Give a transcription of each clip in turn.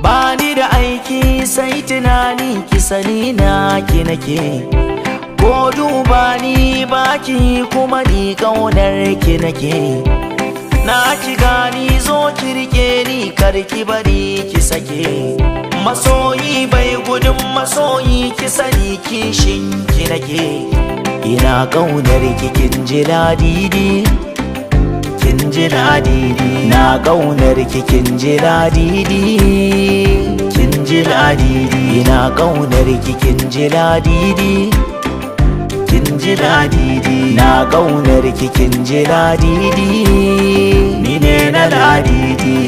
Bani da aiki sai tunani, ki sani na ki nake. Ko duba ni baki, kuma ni kaunar ki nake. Na ki gani, zo ki rike ni, kar ki bari ki sake. Masoyi bai gudun masoyi, ki sani kishin ki nake. Ina kaunar ki, kin ji ladidi, kin ji ladidi. Na kaunar ki, kin ji ladidi, kin ji ladidi. Ina kaunar ki, kin ji ladidi, kin ji ladidi. Na kaunar ki, kin ji ladidi, ni ne na ladidi.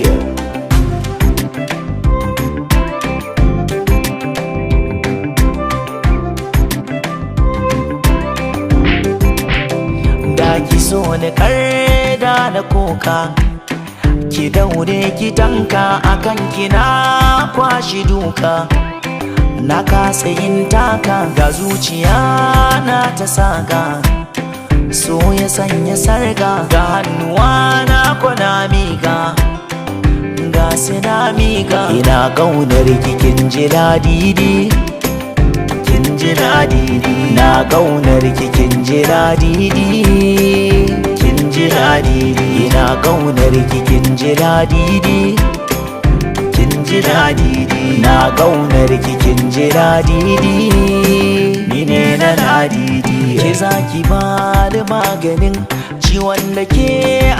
Da ki so ni da na koka, ki daure ki tanka, akan ki na kwashi duka. Na kasa yin taka, ga zuciya na ta saka, so ya sanya sarga, ga hannuwa na kwana miga, ga sina miga. Ina kaunar ki, kin ji ladidi, kin ji ladidi. Na kaunar ki, kin ji ladidi, kin ji ladidi. Ina kaunar ki, kin ji ladidi, kin ji ladidi. Na kaunar ki, kin ji ladidi, ni ne na ladidi. Ke zaki ba da maganin ciwon da ke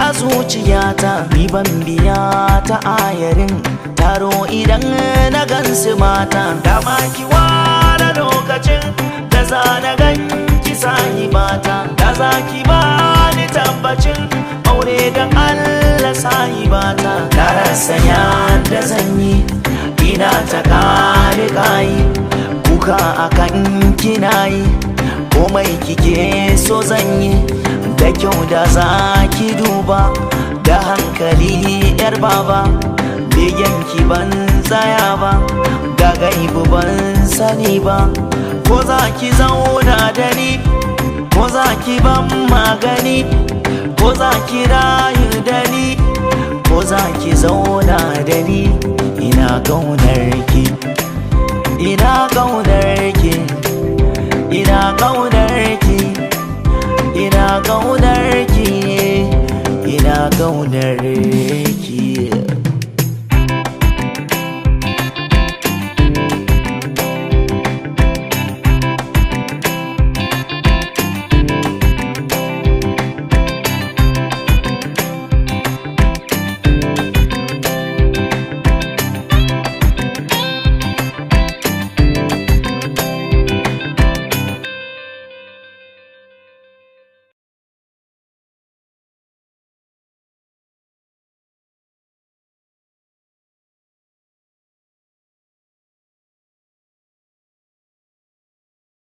a zuciyata, ni ban biya ta ayarin taro idan na gansu mata. Dama ki ware lokacin da za na ganki sahibata, da za ki ba ni tabbacin aure don Allah sahibata. Na rasa yadda zan yi, ina ta kare kayi kuka akan kina yi, komai kike so zan yi. Da kyau da za ki duba da hankali, yar baba, begen ki ban tsaya ba, ga gaibu ban sani ba. Ko za ki zauna da ni, ko za ki ban magani, ko za ki rayu da ni, ko za ki zauna da ni. Ina kaunar ki, ina kaunar ki, ina kaunar ki, ina kaunar ki, ina kaunar ki.